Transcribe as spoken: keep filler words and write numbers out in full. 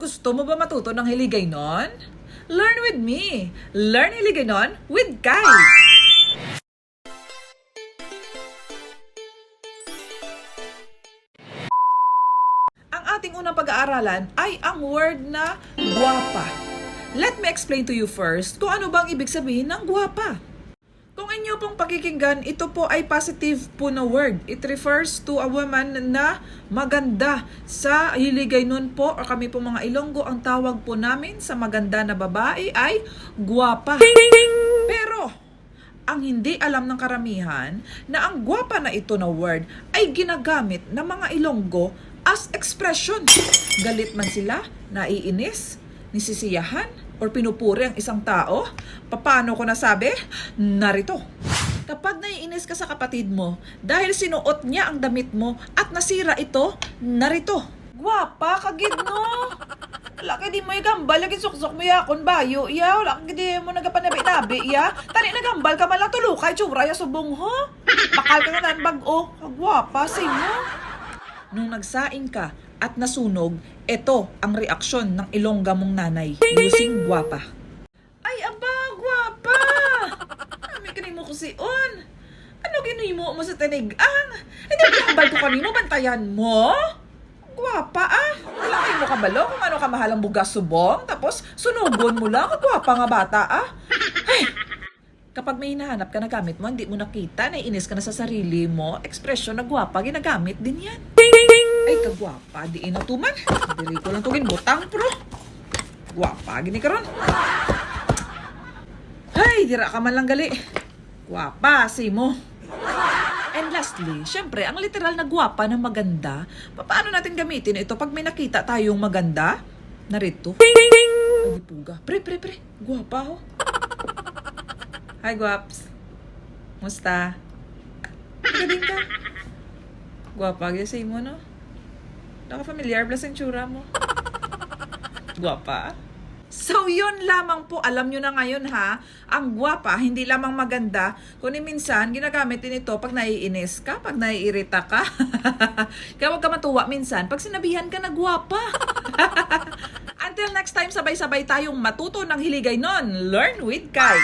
Gusto mo ba matuto ng Hiligaynon? Learn with me! Learn Hiligaynon with Kai! Ang ating unang pag-aaralan ay ang word na guwapa. Let me explain to you first kung ano bang ibig sabihin ng guwapa. Kung inyo pong pakikinggan, ito po ay positive po na word. It refers to a woman na maganda. Sa Hiligaynon po, or kami po mga Ilonggo, ang tawag po namin sa maganda na babae ay guwapa. Pero, ang hindi alam ng karamihan na ang guwapa na ito na word ay ginagamit ng mga Ilonggo as expression. Galit man sila, naiinis, nisisiyahan, or pinupuri ang isang tao. Paano ko nasabi? Narito. Kapag naiinis ka sa kapatid mo dahil sinuot niya ang damit mo at nasira ito, narito. Gwapa ka gid, no? Wala kay di mo igambal, lagi suksok mo ya akon bayo, ya. Wala kay di mo nagapanabi-nabi, ya. Tani nagambal ka man lang, tulo ka itsura ya subong, ho? Bakal ka nga nan bag-o. Kagwapa, sino? Nung nagsaing ka at nasunog, ito ang reaksyon ng Ilongga mong nanay using gwapa. Ay, aba, gwapa! Kami kanimo kusion. Ano ginhimo mo sa tinig-ang? Hindi pinahambal ko kanimo, bantayan mo? Gwapa, ah! Wala kayo mo kabalo kung ano kamahal ang bugas subong, tapos sunugon mo lang ang gwapa nga bata, ah! Ay! Kapag may hinahanap ka na gamit mo, hindi mo nakita, naiinis ka na sa sarili mo, ekspresyon na gwapa, ginagamit din yan. Ay, kagwapa, diin na tuman. Diri ko lang to ginbutang, pro. Gwapa, gini karon. Ay, dira ka man lang gali. Gwapa, si mo. And lastly, syempre, ang literal na gwapa na maganda, paano natin gamitin ito pag may nakita tayong maganda? Narito. Ay, puga. Pre, pre, pre. Gwapa, ho. Hi, gwaps. Musta? Magaling ka. Gwapa, gyud sa imo, no? Naka-familiar bala sa itsura mo. Gwapa. So, yun lamang po. Alam nyo na ngayon, ha? Ang gwapa, hindi lamang maganda, kundi minsan, ginagamit din ito pag naiinis ka, pag naiirita ka. Kaya huwag ka matuwa minsan pag sinabihan ka na gwapa. Until next time, sabay-sabay tayong matuto ng Hiligaynon. Learn with Kai.